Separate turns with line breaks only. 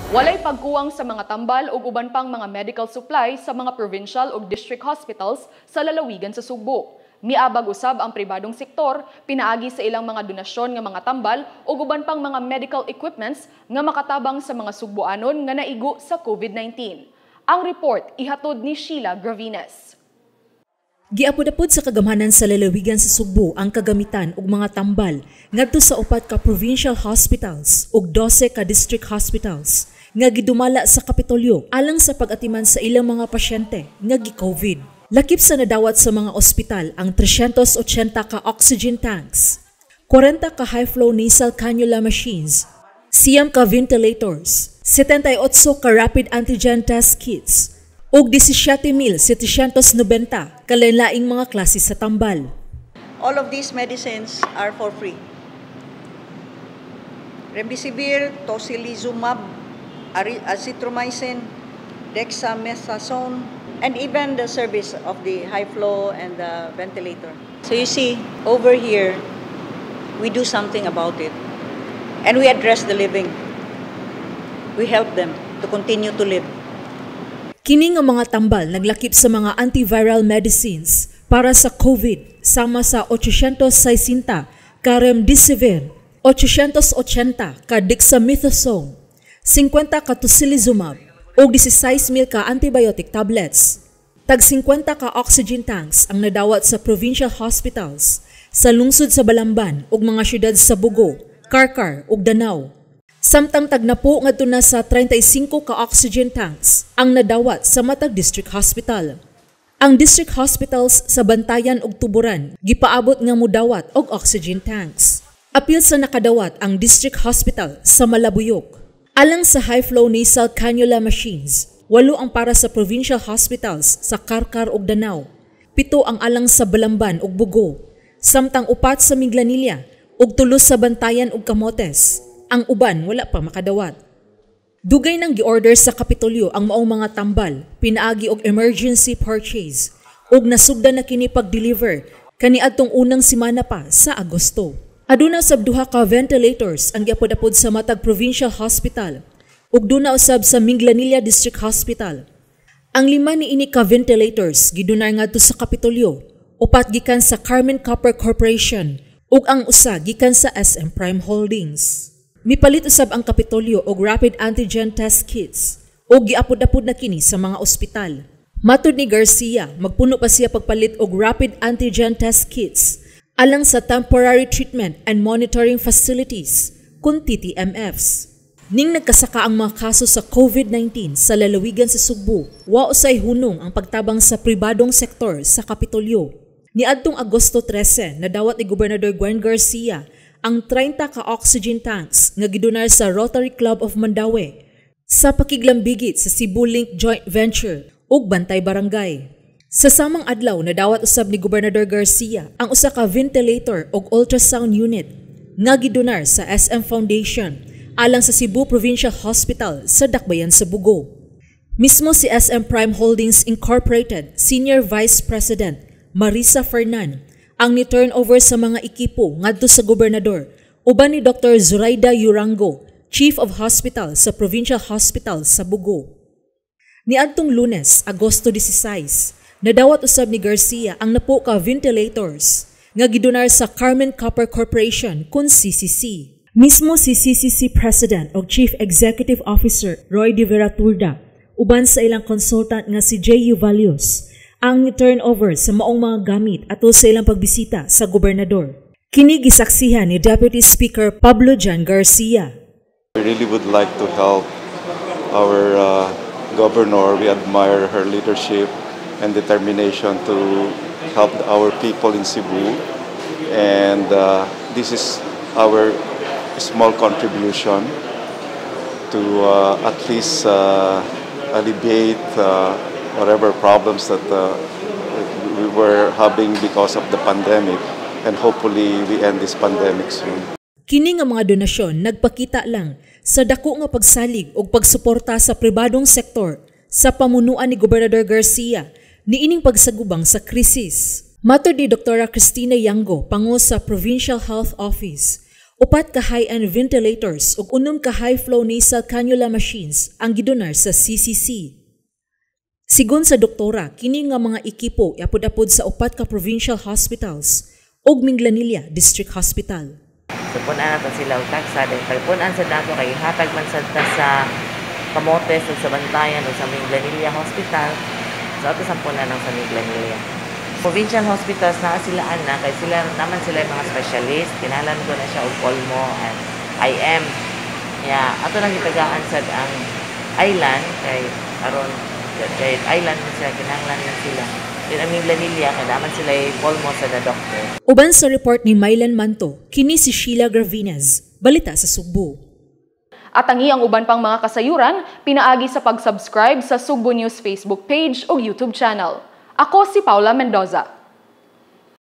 Walay pagkuwang sa mga tambal ug uban pang mga medical supply sa mga provincial ug district hospitals sa lalawigan sa Sugbo. Miabag usab ang pribadong sektor pinaagi sa ilang mga donasyon nga mga tambal ug uban pang mga medical equipments nga makatabang sa mga Sugboanon nga naigo sa COVID-19. Ang report ihatod ni Sheila Gravines.
Giapod-apod sa kagamhanan sa lalawigan sa Sugbo ang kagamitan ug mga tambal ngadto sa upat ka provincial hospitals ug 12 ka district hospitals nga gidumala sa Kapitolyo alang sa pag-atiman sa ilang mga pasyente nga gi-COVID. Lakip sa nadawat sa mga ospital ang 380 ka oxygen tanks, 40 ka high-flow nasal cannula machines, 9 ka ventilators, 78 ka rapid antigen test kits, ug 17,790 kalain-laing mga klase sa tambal.
All of these medicines are for free. Remdesivir, tocilizumab, azithromycin, dexamethasone, and even the service of the high flow and the ventilator. So you see, over here, we do something about it. And we address the living. We help them to continue to live.
Kini nga mga tambal naglakip sa mga antiviral medicines para sa COVID sama sa 860 ka remdesivir, 880 ka dexamethasone, 50 ka tocilizumab ug 16,000 ka antibiotic tablets. Tag 50 ka oxygen tanks ang nadawat sa provincial hospitals sa lungsod sa Balamban ug mga syudad sa Bogo, Carcar ug Danao. Samtang tagnapo ngadto na sa 35 ka oxygen tanks ang nadawat sa matag district hospital. Ang district hospitals sa Bantayan ug Tuburan gipaabot nga mudawat og oxygen tanks. Apil sa nakadawat ang district hospital sa Malabuyok. Alang sa high-flow nasal cannula machines, 8 ang para sa provincial hospitals sa Carcar ug Danao, 7 ang alang sa Balamban ug Bogo, samtang 4 sa Minglanilla ug 3 sa Bantayan ug Camotes. Ang uban wala pa makadawat. Dugay nang gi-order sa Kapitolyo ang maong mga tambal, pinaagi og emergency purchase ug nasugdan na kini pag-deliver kaniadtong unang semana pa sa Agosto. Aduna usab duha ka ventilators ang giapod-apod sa matag provincial hospital ug duna usab sa Minglanilla District Hospital. Ang 5 niini ka ventilators gidunar ngadto sa Kapitolyo, 4 gikan sa Carmen Copper Corporation ug ang 1 gikan sa SM Prime Holdings. Mipalit usab ang Kapitolyo og rapid antigen test kits ug giapod-apod na kini sa mga ospital. Matud ni Garcia, magpuno pa siya pagpalit og rapid antigen test kits alang sa temporary treatment and monitoring facilities kun TTMFs. Ning nagkasaka ang mga kaso sa COVID-19 sa lalawigan sa Sugbo, wa usay hunong ang pagtabang sa pribadong sektor sa Kapitolyo. Niadtong Agosto 13, nadawat ni Gobernador Gwen Garcia ang 30 ka oxygen tanks nga gidonar sa Rotary Club of Mandaue sa pakiglambigit sa Cebu Link Joint Venture ug Bantay Barangay. Sa samang adlaw, nadawat usab ni Gobernador Garcia ang usa ka ventilator ug ultrasound unit nga gidonar sa SM Foundation alang sa Cebu Provincial Hospital sa Dakbayan sa Bogo. Mismo si SM Prime Holdings Incorporated Senior Vice President Marisa Fernan ang ni-turnover sa mga ekipo ngadto sa gobernador uban ni Dr. Zoraida Urango, Chief of Hospital sa Provincial Hospital sa Bogo. Niadtong Lunes, Agosto 16, nadawat usab ni Garcia ang 10 ka ventilators nga gidonar sa Carmen Copper Corporation kun CCC. Mismo si CCC President o Chief Executive Officer Roy De Vera Turda uban sa ilang consultant nga si J. Valios ang turnover sa maong mga gamit ato sa ilang pagbisita sa gobernador. Kini gisaksihan ni Deputy Speaker Pablo John Garcia.
We really would like to help our governor. We admire her leadership and determination to help our people in Cebu. And this is our small contribution to at least alleviate whatever problems that we were having because of the pandemic, and hopefully we end this pandemic soon.
Kini nga mga donasyon nagpakita lang sa dako nga pagsalig ug pagsuporta sa pribadong sektor sa pamunuan ni Gobernador Garcia niining pagsagubang sa krisis. Matod ni Dr. Cristina Yango, pango sa Provincial Health Office, 4 ka high-end ventilators ug 6 ka high-flow nasal cannula machines ang gidonar sa CCC. Sigon sa doktora, kini nga mga ekipo iapod-apod sa 4 ka provincial hospitals ug Minglanilla District Hospital.
So pun-an nato sila og tagsa, then pag pun-an sa nato kay hatag man sad ta sa Camotes ug sa Bantayan ug sa Minglanilla Hospital. So ato sa punan ang sa Minglanilla. Provincial hospitals naa sila ana kay sila naman sila yung mga specialist, kinahanglan ko na siya og pulmo and IM. Yeah, ato lang gitagaan sad ang island kay aron kay island man sila, kinahanglan man sila. Yun ang Minglanilla kay naman sila pulmo sa the doctor.
Uban sa report ni Mylan Manto, kini si Sheila Gravinez, Balita sa Sugbo.
At ang iyang uban pang mga kasayuran, pinaagi sa pag-subscribe sa Sugbo News Facebook page o YouTube channel. Ako si Paula Mendoza.